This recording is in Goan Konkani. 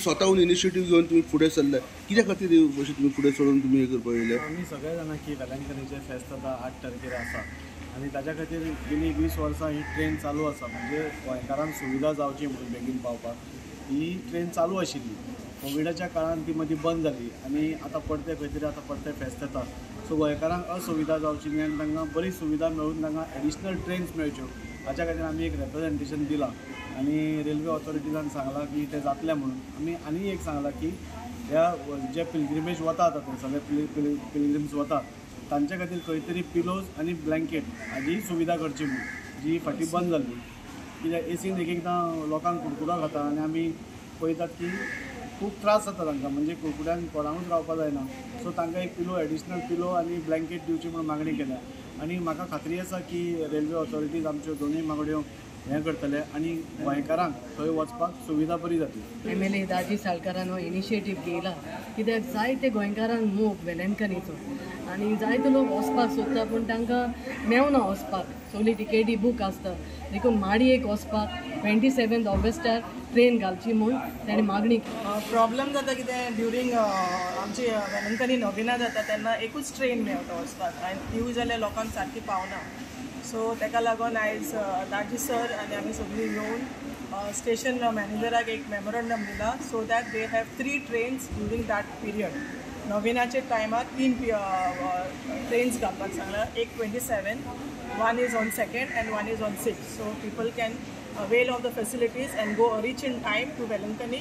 स्वताहून इनिशिएटीव घेवन तुमी फुडें सरले, कित्या खातीर अशें तुमी फुडें सरून तुमी हें करपाक येयले? आमी सगळे जाणा की वेलंकनीचें फेस्त आतां 8 तारखेर आसा आनी ताच्या खातीर गेली 20 वर्सां ही ट्रेन चालू आसा. म्हणजे गोंयकारांक सुविधा जावची म्हणून बेगीन पावपाक ही ट्रेन चालू आशिल्ली. कोविडाच्या काळान ती मदीं बंद जाली आनी आतां परतें खंय तरी आतां परतें फेस्त येता. सो गोंयकारांक असुविधा जावची न्ही आनी तांकां बरी सुविधा मेळून तांकां एडिशनल ट्रेन्स मेळच्यो हाच्या खातीर आमी एक रेप्रेजेंटेशन दिलां आनी रेल्वे ऑथॉरिटीजान सांगलां की तें जातलें म्हणून. आमी आनी एक सांगलां की ह्या जे पिलग्रिमेज वता आतां थंय सगळे पिलग्रिम्स वता तांच्या खातीर खंय तरी पिलोज आनी ब्लँकेट हाजी सुविधा करची म्हणून, जी फाटीं बंद जाल्ली. कित्याक एसीन एक एकदां लोकांक कुडकुडो खाता आनी आमी पळयतात की खूब त्रास जाता तांकां, म्हणजे कुडकुड्यान कोणाकूच रावपाक जायना. सो तांकां एक पिलो, एडिशनल पिलो आनी ब्लँकेट दिवची म्हणून मागणी केल्या आनी म्हाका खात्री आसा की रेल्वे ऑथॉरिटीज आमच्यो दोनूय मागण्यो हें करतले आनी गोंयकारांक थंय वचपाक सुविधा बरी जातली. MLA दाजी साळकारान हो इनिशिएटीव घेयला कित्याक जायते गोंयकारांक मोग वेलंकनीचो आनी जायते लोक वचपाक सोदता पूण तांकां मेवना वचपाक, सगळी टिकेटी बूक आसता. देखून माडयेक वचपाक 27 ऑगस्टार ट्रेन घालची म्हूण ताणें मागणी. प्रॉब्लम जाता कितें ड्युरींग आमची वेलंकनी नोविना जाता तेन्ना एकूच ट्रेन मेळटा वचपाक आनी तिवूय जाल्यार लोकांक सारकी पावना. सो ताका लागून आयज दाजी सर आनी आमी सगळीं येवन स्टेशन मॅनेजराक एक मेमोरंडम दिला so that they have 3 trains during that period. नोविनाच्या टायमार 3 ट्रेन्स घालपाक सांगलां, एक 27, 1 is on 2nd and 1 is on 6. So people can avail of the facilities and go reach in time to Velankanni.